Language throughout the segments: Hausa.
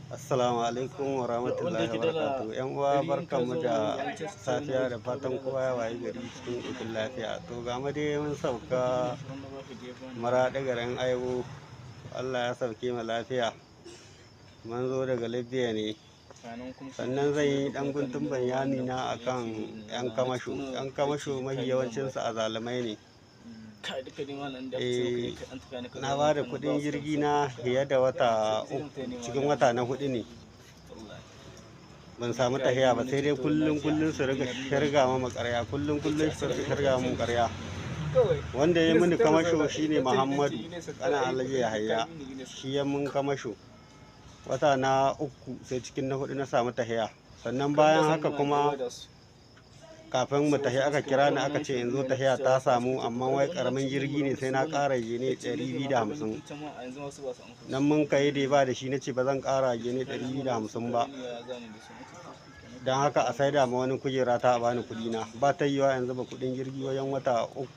Assalamu alaikum wa rahmatullahi wa barakatuh. Yan uwa, barkanmu da safiya, da fatan kowa ya wayi gari cikin ƙoshin lafiya. To ga mu dai mun sauka Maraɗi, garin Aiwo. Allah ya sauke mu lafiya. Mun zo daga Libya ne. Sannan zan yi ɗan guntun bayani na akan 'yan kamasho. 'Yan kamasho mafi yawancinsu azalumai ne. Eh, na ba da kuɗin jirgi na fiye da wata 3, cikin wata na huɗu ne. Ban samu tahiya ba, sai dai kullum kullum su riga shirga mu ƙarya, kullum kullum su riga shirga mu ƙarya. Wanda ya mini kamasho shine Muhammadu, ƙanin Alhaji Yahaya. Shi ya mun kamasho. Wata na 3, sai cikin na huɗu na samu tahiya. Sannan bayan haka kuma, kafin mu tahi aka kira ni, aka ce in zo, tahiya ta samu, amma wai ƙaramin jirgi ne, sai na ƙara gine 250. Nan mun kai dai ba da shi, na ce ba zan ƙara gine 250 ba. Don haka a saida ma wani kujera ta, a bani kuɗi na. Ba ta yiwa yanzu ba kuɗin jirgi wajen wata 3,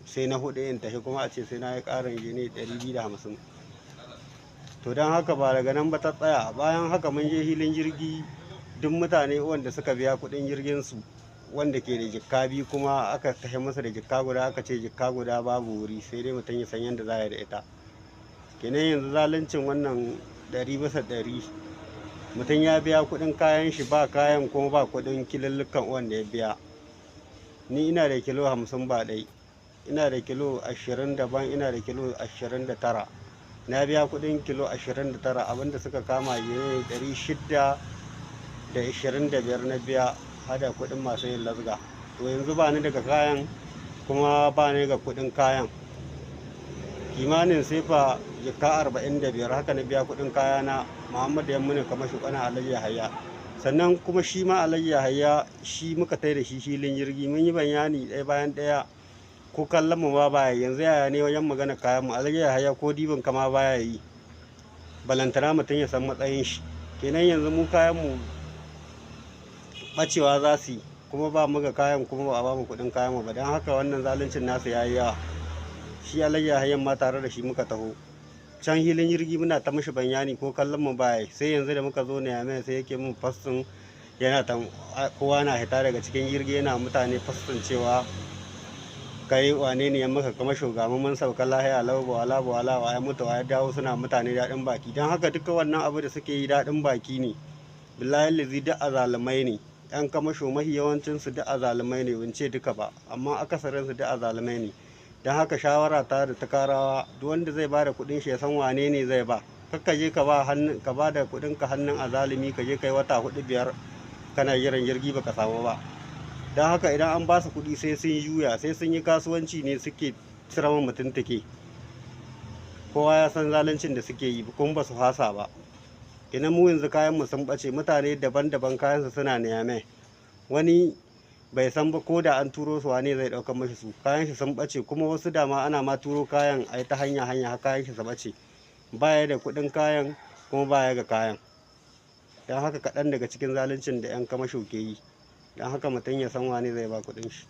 sai na huɗu in tafi, kuma a ce sai na yi ƙarin gine 250. To don haka ba daga nan ba ta tsaya. Bayan haka mun je hilin jirgi, duk mutane wanda suka biya kuɗin jirgin su, wanda ke da jikka 2 kuma aka tafi masa da jikka guda, aka ce jikka guda babu wuri, sai dai mutum ya san yadda za a yi da ita. Kenan yanzu zaluncin wannan 100%. Mutum ya biya kuɗin kayan shi, ba kayan, kuma ba kuɗin kilillukan wanda ya biya. Ni ina da kilo 50 ba ɗai, ina da kilo 20 daban, ina da kilo 29. Na biya kuɗin kilo 29, abinda suka kama ne 625 na biya, hada kuɗin masu yin lasga. To yanzu ba ni daga kayan, kuma ba ni ga kuɗin kayan. Kimanin sefa jikka 45, haka na biya kuɗin kayana. Muhammadu ya muni kamar shugaban Alhaji Yahaya. Sannan kuma shi ma Alhaji Yahaya, shi muka tai da shi filin jirgi, mun yi bayani ɗaya bayan ɗaya, ko kallon mu ma baya. Yanzu yaya ne wajen magana kayan mu? Alhaji Yahaya ko dibin kama baya yi, balantana mutum ya san matsayin shi. Kenan yanzu mu kayan mu bacewa za su yi, kuma ba mu ga kayan, kuma ba a ba mu kuɗin kayan mu ba. Don haka wannan zaluncin nasu yayi yawa. Shi Alhaji Yahayan ma tare da shi muka taho can hilin jirgi, muna ta mishi bayani, ko kallon mu baya. Sai yanzu da muka zo ne mai, sai yake mun fassin, yana ta kowa na hita daga cikin jirgi yana mutane fassin cewa kai wane ne ya maka kamar shugaban, mun sauka lahiya lau, ba wala ba wala, wa ya mutu, wa ya dawo, suna mutane daɗin baki. Don haka duka wannan abu da suke yi daɗin baki ne. Billahi lazi, duk azalumai ne yan kamasho, mahi yawancin su duk azalumai ne. Ban ce duka ba, amma akasarin su duk azalumai ne. Don haka shawara ta da ta karawa, duk wanda zai bada kuɗin shi ya san wane ne zai ba. Kakka je ka ba hannun ka ba da kuɗin ka hannun azalumi, ka je kai wata 4, 5 kana jiran jirgi baka samu ba. Don haka idan an ba su kuɗi, sai sun juya, sai sun yi kasuwanci ne suke cire mutum take. Kowa ya san zaluncin da suke yi, kuma ba su fasa ba. Ina mu yanzu kayan mu sun bace, mutane daban-daban kayan su suna niyame. Wani bai san ba ko da an turo su, wane zai ɗaukar mashi su. Kayan shi sun bace, kuma wasu dama ana ma turo kayan a ta hanya hanya, kayan shi su bace, baya da kuɗin kayan, kuma baya ga kayan. Don haka kaɗan daga cikin zaluncin da 'yan kamasho ke yi. Don haka mutum ya san wane zai ba kuɗin shi.